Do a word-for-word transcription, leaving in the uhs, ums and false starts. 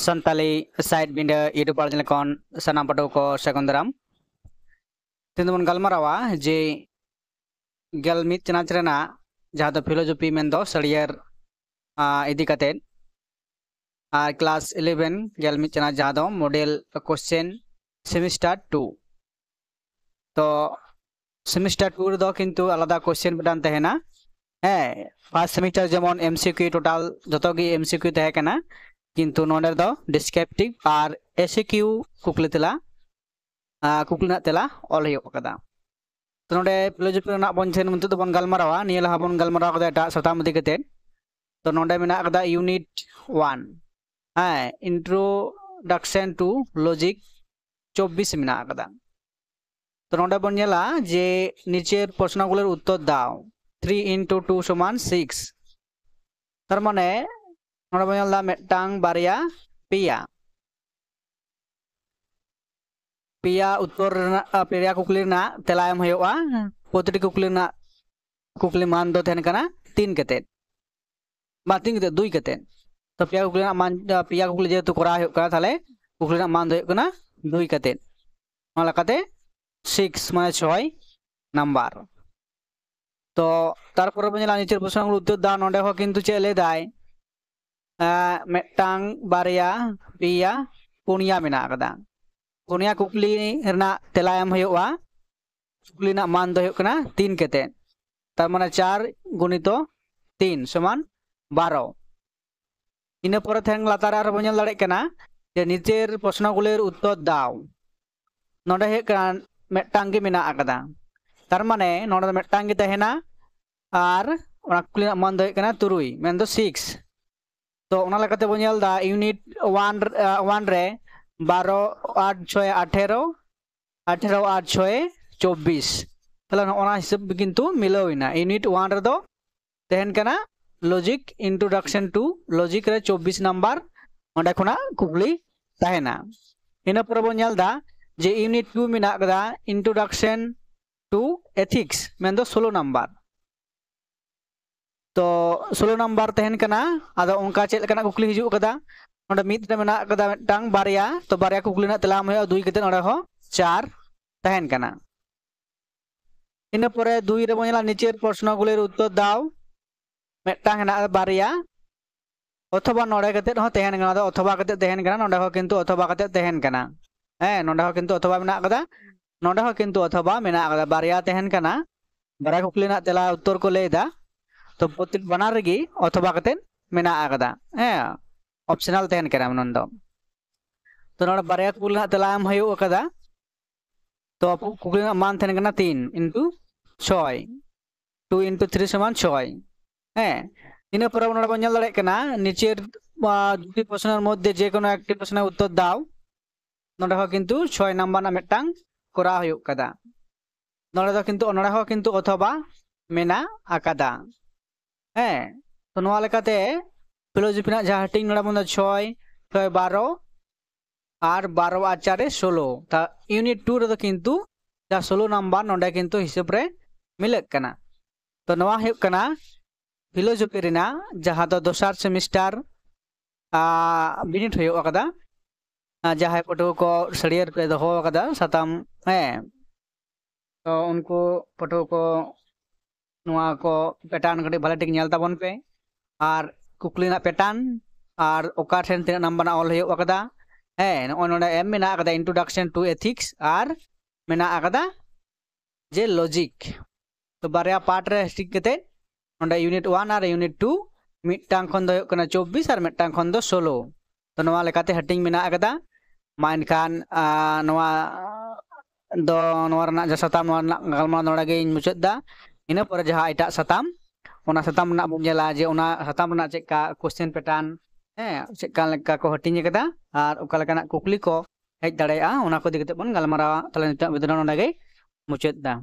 Santali side ᱵᱤᱸᱰᱟᱹ YouTube ᱯᱟᱲ channel ᱠᱷᱚᱱ ᱥᱟᱱᱟᱢ ᱯᱟᱹᱴᱷᱩᱣᱟᱹ ᱠᱚ ᱥᱟᱹᱜᱩᱱ ᱫᱟᱨᱟᱢ᱾ ᱛᱮᱦᱮᱧ ᱫᱚᱵᱚᱱ ᱜᱟᱞᱢᱟᱨᱟᱣᱟ ᱡᱮ ᱜᱮᱞ ᱢᱤᱫ ᱪᱟᱱᱟᱪ ᱨᱮᱱᱟᱜ ᱡᱟᱦᱟᱸ ᱫᱚ ᱯᱷᱤᱞᱳᱡᱚᱯᱷᱤ ᱢᱮᱱᱫᱚ ᱥᱟᱹᱲᱭᱟᱹᱨ ᱤᱫᱤ ᱠᱟᱛᱮᱫ, ᱟᱨ ᱠᱞᱟᱥ ᱤᱞᱮᱵᱷᱮᱱ ᱜᱮᱞ ᱢᱤᱫ ᱪᱟᱱᱟᱪ ᱡᱟᱦᱟᱸ ᱫᱚ ᱢᱚᱰᱮᱞ ᱠᱚᱥᱪᱮᱱ ᱥᱮᱢᱤᱥᱴᱟᱨ ᱴᱩ᱾ ᱛᱚ ᱥᱮᱢᱤᱥᱴᱟᱨ ᱴᱩ ᱨᱮᱫᱚ ᱠᱤᱱᱛᱩ ᱟᱞᱟᱫᱟ ᱠᱚᱥᱪᱮᱱ ᱢᱤᱫᱴᱟᱝ ᱛᱟᱦᱮᱱᱟ᱾ ᱦᱮᱸ, ᱯᱷᱟᱥᱴ ᱥᱮᱢᱤᱥᱴᱟᱨ ᱡᱮᱢᱚᱱ ᱮᱢᱥᱤᱠᱤᱭᱩ, ᱴᱳᱴᱟᱞ ᱡᱚᱛᱚ ᱜᱮ ᱮᱢᱥᱤᱠᱤᱭᱩ ᱛᱟᱦᱮᱸ ᱠᱟᱱᱟ, ᱠᱤᱱᱛᱩ ᱱᱚᱰᱮ ᱫᱚ ᱰᱤᱥᱠᱨᱤᱯᱴᱤᱵᱷ ᱟᱨ ᱮᱥᱤᱠᱤᱭᱩ ᱠᱩᱠᱞᱤ ᱛᱮᱞᱟ, ᱠᱩᱠᱞᱤ ᱨᱮᱱᱟᱜ ᱛᱮᱞᱟ ᱚᱞ ᱦᱩᱭᱩᱜ ᱠᱟᱫᱟ᱾ ᱛᱚ ᱱᱚᱰᱮ ᱯᱷᱤᱞᱳᱡᱚᱯᱷᱤ ᱨᱮᱱᱟᱜ ᱵᱚᱱ ᱛᱮᱦᱮᱧ ᱱᱤᱛᱚᱜ ᱫᱚᱵᱚᱱ ᱜᱟᱞᱢᱟᱨᱟᱣᱟ᱾ ᱱᱤᱭᱟᱹ ᱞᱟᱦᱟ ᱵᱚᱱ ᱜᱟᱞᱢᱟᱨᱟᱣ ᱠᱟᱫᱟ ᱮᱴᱟᱜ ᱥᱟᱛᱟᱢ ᱤᱫᱤ ᱠᱟᱛᱮ᱾ ᱛᱚ ᱱᱚᱰᱮ ᱢᱮᱱᱟᱜ ᱠᱟᱫᱟ ᱤᱭᱩᱱᱤᱴ ᱚᱣᱟᱱ, ᱦᱮᱸ, ᱤᱱᱴᱨᱳᱰᱟᱠᱥᱮᱱ ᱴᱩ ᱞᱚᱡᱤᱠ, ᱪᱚᱵᱵᱤᱥ ᱢᱮᱱᱟᱜ ᱠᱟᱫᱟ᱾ ᱛᱚ ᱱᱚᱰᱮ ᱵᱚᱱ ᱧᱮᱞᱟ ᱡᱮ ᱱᱤᱪᱮᱨ ᱯᱨᱚᱥᱱᱚᱜᱩᱞᱤᱨ ᱩᱛᱛᱚᱨ ᱫᱟᱣ, ᱛᱷᱨᱤ ᱤᱱᱴᱩ ᱴᱩ ᱥᱚᱢᱟᱱ ᱥᱤᱠᱥ᱾ ᱛᱟᱨ ᱢᱟᱱᱮ ᱱᱚᱰᱮ ᱵᱚᱱ ᱧᱮᱞ ᱮᱫᱟ ᱢᱤᱫᱴᱟᱝ, ᱵᱟᱨᱭᱟ, ᱯᱮᱭᱟ᱾ ᱯᱮᱭᱟ ᱩᱛᱛᱚᱨ ᱨᱮᱱᱟᱜ, ᱯᱮᱭᱟ ᱠᱩᱠᱞᱤ ᱨᱮᱱᱟᱜ ᱛᱮᱞᱟ ᱮᱢ ᱦᱩᱭᱩᱜᱼᱟ᱾ ᱯᱨᱚᱛᱤᱴᱤ ᱠᱩᱠᱞᱤ ᱨᱮᱱᱟᱜ ᱠᱩᱠᱞᱤ ᱢᱟᱱ ᱫᱚ ᱛᱟᱦᱮᱱ ᱠᱟᱱᱟ ᱛᱤᱱ ᱠᱟᱛᱮᱫ, ᱵᱟ ᱛᱤᱱ ᱠᱟᱛᱮᱫ, ᱫᱩᱭ ᱠᱟᱛᱮᱫ᱾ ᱛᱚ ᱯᱮᱭᱟ ᱠᱩᱠᱞᱤ ᱨᱮᱱᱟᱜ ᱢᱟᱱ, ᱯᱮᱭᱟ ᱠᱩᱠᱞᱤ ᱡᱮᱦᱮᱛᱩ ᱠᱚᱨᱟᱣ ᱦᱩᱭᱩᱜ ᱠᱟᱱᱟ, ᱛᱟᱦᱞᱮ ᱠᱩᱠᱞᱤ ᱨᱮᱱᱟᱜ ᱢᱟᱱ ᱫᱚ ᱦᱩᱭᱩᱜ ᱠᱟᱱᱟ ᱫᱩᱭ ᱠᱟᱛᱮᱫ᱾ ᱚᱱᱟ ᱞᱮᱠᱟᱛᱮ ᱥᱤᱠᱥ ᱢᱟᱱᱮ ᱪᱷᱚᱭ ᱱᱟᱢᱵᱟᱨ᱾ ᱛᱚ ᱛᱟᱨᱯᱚᱨᱮ ᱵᱚᱱ ᱧᱮᱞᱟ ᱱᱤᱪᱮᱨ ᱯᱨᱚᱥᱱᱚ ᱩᱛᱛᱚᱨ ᱫᱟ, ᱱᱚᱰᱮ ᱦᱚᱸ ᱠᱤᱱᱛᱩ ᱪᱮᱫ ᱞᱟᱹᱭ ᱫᱟᱭ, ᱮᱸ, ᱢᱤᱫᱴᱟᱝ, ᱵᱟᱨᱭᱟ, ᱯᱮᱭᱟ, ᱯᱩᱱᱭᱟ ᱢᱮᱱᱟᱜ ᱟᱠᱟᱫᱟ᱾ ᱯᱩᱱᱭᱟ ᱠᱩᱠᱞᱤ ᱨᱮᱱᱟᱜ ᱛᱮᱞᱟ ᱮᱢ ᱦᱩᱭᱩᱜᱼᱟ᱾ ᱠᱩᱠᱞᱤ ᱨᱮᱱᱟᱜ ᱢᱟᱱ ᱫᱚ ᱦᱩᱭᱩᱜ ᱠᱟᱱᱟ ᱛᱤᱱ ᱠᱟᱛᱮᱫ, ᱛᱟᱨ ᱢᱟᱱᱮ ᱪᱟᱨ ᱜᱩᱱᱤᱛᱚ ᱛᱤᱱ ᱥᱚᱢᱟᱱ ᱵᱟᱨᱚ᱾ ᱤᱱᱟᱹ ᱯᱚᱨᱮ ᱛᱟᱦᱮᱱ ᱞᱟᱛᱟᱨ ᱨᱮ ᱟᱨᱦᱚᱸ ᱵᱚᱱ ᱧᱮᱞ ᱫᱟᱲᱮᱭᱟᱜ ᱠᱟᱱᱟ ᱡᱮ ᱱᱤᱪᱮᱨ ᱯᱨᱚᱥᱱᱚᱜᱩᱞᱤᱨ ᱩᱛᱛᱚᱨ ᱫᱟᱣ᱾ ᱱᱚᱰᱮ ᱦᱩᱭᱩᱜ ᱠᱟᱱᱟ ᱢᱤᱫᱴᱟᱝ ᱜᱮ ᱢᱮᱱᱟᱜ ᱟᱠᱟᱫᱟ, ᱛᱟᱨ ᱢᱟᱱᱮ ᱱᱚᱰᱮ ᱫᱚ ᱢᱤᱫᱴᱟᱝ ᱜᱮ ᱛᱟᱦᱮᱱᱟ᱾ ᱟᱨ ᱚᱱᱟ ᱠᱩᱠᱞᱤ ᱨᱮᱱᱟᱜ ᱢᱟᱱ ᱫᱚ ᱦᱩᱭᱩᱜ ᱠᱟᱱᱟ ᱛᱩᱨᱩᱭ, ᱢᱮᱱᱫᱚ ᱥᱤᱠᱥ᱾ ᱛᱚ ᱚᱱᱟ ᱞᱮᱠᱟᱛᱮ ᱵᱚᱱ ᱧᱮᱞ ᱮᱫᱟ ᱤᱭᱩᱱᱤᱴ ᱚᱣᱟᱱ, ᱚᱣᱟᱱ ᱨᱮ ᱵᱟᱨᱚ ᱟᱴ ᱪᱷᱚᱭ ᱟᱴᱷᱮᱨᱚ, ᱟᱴᱷᱮᱨᱚ ᱟᱴ ᱪᱷᱚᱭ ᱪᱚᱵᱵᱤᱥ᱾ ᱛᱟᱦᱞᱮ ᱱᱚᱜᱼᱚ ᱱᱟ ᱦᱤᱥᱟᱹᱵ ᱜᱮ ᱠᱤᱱᱛᱩ ᱢᱤᱞᱟᱹᱣ ᱮᱱᱟ᱾ ᱤᱭᱩᱱᱤᱴ ᱚᱣᱟᱱ ᱨᱮᱫᱚ ᱛᱟᱦᱮᱱ ᱠᱟᱱᱟ ᱞᱚᱡᱤᱠ, ᱤᱱᱴᱨᱳᱰᱟᱠᱥᱮᱱ ᱴᱩ ᱞᱚᱡᱤᱠ ᱨᱮ ᱪᱚᱵᱵᱤᱥ ᱱᱟᱢᱵᱟᱨ ᱚᱸᱰᱮ ᱠᱷᱚᱱᱟᱜ ᱠᱩᱠᱞᱤ ᱛᱟᱦᱮᱱᱟ᱾ ᱤᱱᱟᱹ ᱯᱚᱨᱮ ᱵᱚᱱ ᱧᱮᱞ ᱮᱫᱟ ᱡᱮ ᱤᱭᱩᱱᱤᱴ ᱴᱩ ᱢᱮᱱᱟᱜ ᱠᱟᱫᱟ ᱤᱱᱴᱨᱳᱰᱟᱠᱥᱮᱱ ᱴᱩ ᱮᱛᱷᱤᱠᱥ, ᱢᱮᱱᱫᱚ ᱥᱳᱞᱳ ᱱᱟᱢᱵᱟᱨ᱾ ᱛᱚ ᱥᱳᱞᱳ ᱱᱟᱢᱵᱟᱨ ᱛᱟᱦᱮᱱ ᱠᱟᱱᱟ᱾ ᱟᱫᱚ ᱚᱱᱠᱟ ᱪᱮᱫ ᱞᱮᱠᱟᱱᱟᱜ ᱠᱩᱠᱞᱤ ᱦᱤᱡᱩᱜ ᱠᱟᱫᱟ, ᱱᱚᱰᱮ ᱢᱤᱫ ᱨᱮ ᱢᱮᱱᱟᱜ ᱟᱠᱟᱫᱟ ᱢᱤᱫᱴᱟᱝ ᱵᱟᱨᱭᱟ, ᱛᱚ ᱵᱟᱨᱭᱟ ᱠᱩᱠᱞᱤ ᱨᱮᱱᱟᱜ ᱛᱮᱞᱟ ᱮᱢ ᱦᱩᱭᱩᱜᱼᱟ, ᱫᱩᱭ ᱠᱟᱛᱮ ᱱᱚᱰᱮ ᱦᱚᱸ ᱪᱟᱨ ᱛᱟᱦᱮᱱ ᱠᱟᱱᱟ᱾ ᱤᱱᱟᱹ ᱯᱚᱨᱮ ᱫᱩᱭ ᱨᱮᱵᱚᱱ ᱧᱮᱞᱟ ᱱᱤᱪᱮᱨ ᱯᱨᱚᱥᱱᱚ ᱜᱩᱞᱤᱨ ᱩᱛᱛᱚᱨ ᱫᱟᱣ, ᱢᱤᱫᱴᱟᱝ ᱦᱮᱱᱟᱜ ᱵᱟᱨᱭᱟ, ᱚᱛᱷᱚᱵᱟ ᱱᱚᱰᱮ ᱠᱟᱛᱮ ᱦᱚᱸ ᱛᱟᱦᱮᱱ ᱠᱟᱱᱟ, ᱟᱫᱚ ᱚᱛᱷᱚᱵᱟ ᱠᱟᱛᱮ ᱛᱟᱦᱮᱱ ᱠᱟᱱᱟ, ᱱᱚᱰᱮ ᱦᱚᱸ ᱠᱤᱱᱛᱩ ᱚᱛᱷᱚᱵᱟ ᱠᱟᱛᱮ ᱛᱟᱦᱮᱱ ᱠᱟᱱᱟ᱾ ᱦᱮᱸ, ᱱᱚᱰᱮ ᱦᱚᱸ ᱠᱤᱱᱛᱩ ᱚᱛᱷᱚᱵᱟ ᱢᱮᱱᱟᱜ ᱟᱠᱟᱫᱟ, ᱱᱚᱰᱮ ᱦᱚᱸ ᱠᱤᱱᱛᱩ ᱚᱛᱷᱚᱵᱟ ᱢᱮᱱᱟᱜ ᱟᱠᱟᱫᱟ, ᱵᱟᱨᱭᱟ ᱛᱟᱦᱮᱱ ᱠᱟᱱᱟ, ᱵᱟᱨᱭᱟ ᱠᱩᱠᱞᱤ ᱨᱮᱱᱟᱜ ᱛᱮᱞᱟ ᱩᱛᱛᱚᱨ ᱠᱚ ᱞᱟᱹᱭ ᱮᱫᱟ᱾ ᱛᱚ ᱯᱨᱚᱛᱮᱠ ᱵᱟᱱᱟᱨ ᱨᱮᱜᱮ ᱚᱛᱷᱚᱵᱟ ᱠᱟᱛᱮ ᱢᱮᱱᱟᱜ ᱟᱠᱟᱫᱟ, ᱦᱮᱸ, ᱚᱯᱥᱚᱱᱟᱞ ᱛᱟᱦᱮᱱ ᱠᱟᱱᱟ ᱱᱚᱰᱮ ᱫᱚ᱾ ᱛᱚ ᱱᱚᱰᱮ ᱵᱟᱨᱭᱟ ᱠᱩᱠᱞᱤ ᱨᱮᱱᱟᱜ ᱛᱮᱞᱟ ᱮᱢ ᱦᱩᱭᱩᱜ ᱟᱠᱟᱫᱟ᱾ ᱛᱚ ᱠᱩᱠᱞᱤ ᱨᱮᱱᱟᱜ ᱢᱟᱱ ᱛᱟᱦᱮᱱ ᱠᱟᱱᱟ ᱛᱤᱱ ᱤᱱᱴᱩ ᱪᱷᱚᱭ, ᱴᱩ ᱤᱱᱴᱩ ᱛᱷᱨᱤ ᱥᱚᱢᱟᱱ ᱪᱷᱚᱭ᱾ ᱦᱮᱸ, ᱤᱱᱟᱹ ᱯᱚᱨᱮ ᱱᱚᱰᱮ ᱵᱚᱱ ᱧᱮᱞ ᱫᱟᱲᱮᱭᱟᱜ ᱠᱟᱱᱟ ᱱᱤᱪᱮᱨ ᱟᱨ, ᱫᱩᱴᱤ ᱯᱨᱚᱥᱱᱚᱨ ᱢᱚᱫᱽᱫᱷᱮ ᱡᱮ ᱠᱳᱱᱳ ᱮᱠᱴᱤ ᱯᱨᱚᱥᱱᱚ ᱩᱛᱛᱚᱨ ᱫᱟᱣ᱾ ᱱᱚᱰᱮ ᱦᱚᱸ ᱠᱤᱱᱛᱩ ᱪᱷᱚᱭ ᱱᱟᱢᱵᱟᱨ ᱨᱮᱱᱟᱜ ᱢᱤᱫᱴᱟᱝ ᱠᱚᱨᱟᱣ ᱦᱩᱭᱩᱜ ᱠᱟᱫᱟ᱾ ᱱᱚᱰᱮ ᱫᱚ ᱠᱤᱱᱛᱩ, ᱱᱚᱰᱮ ᱦᱚᱸ ᱠᱤᱱᱛᱩ ᱚᱛᱷᱚᱵᱟ ᱢᱮᱱᱟᱜ ᱟᱠᱟᱫᱟ᱾ ᱦᱮᱸ, ᱛᱚ ᱱᱚᱣᱟ ᱞᱮᱠᱟᱛᱮ ᱯᱷᱤᱞᱳᱡᱚᱯᱷᱤ ᱨᱮᱱᱟᱜ ᱡᱟᱦᱟᱸ ᱦᱟᱹᱴᱤᱧ ᱱᱚᱰᱮ ᱵᱚᱱ ᱫᱚ ᱪᱷᱚᱭ, ᱪᱷᱚᱭ ᱵᱟᱨᱚ, ᱟᱨ ᱵᱟᱨᱚ ᱟᱨ ᱪᱟᱨᱮ ᱥᱳᱞᱳ᱾ ᱛᱟ ᱤᱭᱩᱱᱤᱴ ᱴᱩ ᱨᱮᱫᱚ ᱠᱤᱱᱛᱩ ᱡᱟᱦᱟᱸ ᱥᱳᱞᱳ ᱱᱟᱢᱵᱟᱨ ᱱᱚᱰᱮ ᱠᱤᱱᱛᱩ ᱦᱤᱥᱟᱹᱵ ᱨᱮ ᱢᱤᱞᱟᱹᱜ ᱠᱟᱱᱟ᱾ ᱛᱚ ᱱᱚᱣᱟ ᱦᱩᱭᱩᱜ ᱠᱟᱱᱟ ᱯᱷᱤᱞᱳᱡᱚᱯᱷᱤ ᱨᱮᱱᱟᱜ ᱡᱟᱦᱟᱸ ᱫᱚ ᱫᱚᱥᱟᱨ ᱥᱮᱢᱤᱥᱴᱟᱨ ᱵᱤᱱᱤᱰ ᱦᱩᱭᱩᱜ ᱟᱠᱟᱫᱟ᱾ ᱟᱨ ᱡᱟᱦᱟᱸᱭ ᱯᱟᱹᱴᱷᱩᱣᱟᱹ ᱠᱚ ᱥᱟᱹᱲᱤᱭᱟᱹᱨ ᱯᱮ ᱫᱚᱦᱚ ᱟᱠᱟᱫᱟ ᱥᱟᱛᱟᱢ, ᱦᱮᱸ, ᱛᱚ ᱩᱱᱠᱩ ᱯᱟᱹᱴᱷᱩᱣᱟᱹ ᱠᱚ ᱱᱚᱣᱟ ᱠᱚ ᱯᱮᱴᱟᱨᱱ ᱠᱟᱹᱴᱤᱡ ᱵᱷᱟᱞᱮ ᱴᱷᱤᱠ ᱧᱮᱞ ᱛᱟᱵᱚᱱ ᱯᱮ᱾ ᱟᱨ ᱠᱩᱠᱞᱤ ᱨᱮᱱᱟᱜ ᱯᱮᱴᱟᱨᱱ ᱟᱨ ᱚᱠᱟ ᱴᱷᱮᱱ ᱛᱤᱱᱟᱹᱜ ᱱᱟᱢᱵᱟᱨ ᱨᱮᱱᱟᱜ ᱚᱞ ᱦᱩᱭᱩᱜ ᱟᱠᱟᱫᱟ᱾ ᱦᱮᱸ, ᱱᱚᱜᱼᱚᱭ ᱱᱚᱰᱮ ᱮᱢ ᱢᱮᱱᱟᱜ ᱟᱠᱟᱫᱟ Introduction to Ethics ᱟᱨ ᱢᱮᱱᱟᱜ ᱟᱠᱟᱫᱟ ᱡᱮ ᱞᱚᱡᱤᱠ᱾ ᱛᱚ ᱵᱟᱨᱭᱟ ᱯᱟᱨᱴ ᱨᱮ ᱦᱟᱹᱴᱤᱧ ᱠᱟᱛᱮ ᱱᱚᱰᱮ ᱤᱭᱩᱱᱤᱴ ᱳᱣᱟᱱ ᱟᱨ ᱤᱭᱩᱱᱤᱴ ᱴᱩ, ᱢᱤᱫᱴᱟᱝ ᱠᱷᱚᱱ ᱫᱚ ᱦᱩᱭᱩᱜ ᱠᱟᱱᱟ ᱪᱚᱵᱵᱤᱥ ᱟᱨ ᱢᱤᱫᱴᱟᱝ ᱠᱷᱚᱱ ᱫᱚ ᱥᱳᱞᱳ᱾ ᱛᱚ ᱱᱚᱣᱟ ᱞᱮᱠᱟᱛᱮ ᱦᱟᱹᱴᱤᱧ ᱢᱮᱱᱟᱜ ᱟᱠᱟᱫᱟ᱾ ᱢᱟ ᱮᱱᱠᱷᱟᱱ ᱟᱨ, ᱱᱚᱣᱟ ᱫᱚ, ᱱᱚᱣᱟ ᱨᱮᱱᱟᱜ ᱡᱟᱦᱟᱸ ᱥᱟᱛᱟᱢ, ᱱᱚᱣᱟ ᱨᱮᱱᱟᱜ ᱜᱟᱞᱢᱟᱨᱟᱣ ᱱᱚᱰᱮ ᱜᱮᱧ ᱢᱩᱪᱟᱹᱫ ᱮᱫᱟ᱾ ᱤᱱᱟᱹ ᱯᱚᱨᱮ ᱡᱟᱦᱟᱸ ᱮᱴᱟᱜ ᱥᱟᱛᱟᱢ, ᱚᱱᱟ ᱥᱟᱛᱟᱢ ᱨᱮᱱᱟᱜ ᱵᱚᱱ ᱧᱮᱞᱟ ᱡᱮ ᱚᱱᱟ ᱥᱟᱛᱟᱢ ᱨᱮᱱᱟᱜ ᱪᱮᱫ ᱞᱮᱠᱟ ᱠᱚᱥᱪᱮᱱ ᱯᱮᱴᱟᱨᱱ, ᱦᱮᱸ, ᱪᱮᱫ ᱞᱮᱠᱟ ᱠᱚ ᱦᱟᱹᱴᱤᱧ ᱟᱠᱟᱫᱟ ᱟᱨ ᱚᱠᱟ ᱞᱮᱠᱟᱱᱟᱜ ᱠᱩᱠᱞᱤ ᱠᱚ ᱦᱮᱡ ᱫᱟᱲᱮᱭᱟᱜᱼᱟ, ᱚᱱᱟ ᱠᱚ ᱤᱫᱤ ᱠᱟᱛᱮ ᱵᱚᱱ ᱜᱟᱞᱢᱟᱨᱟᱣᱟ᱾ ᱛᱟᱦᱚᱞᱮ ᱱᱤᱛᱚᱜ ᱵᱷᱤᱰᱤᱭᱳ ᱱᱚᱰᱮ ᱜᱮ ᱢᱩᱪᱟᱹᱫ ᱮᱫᱟ᱾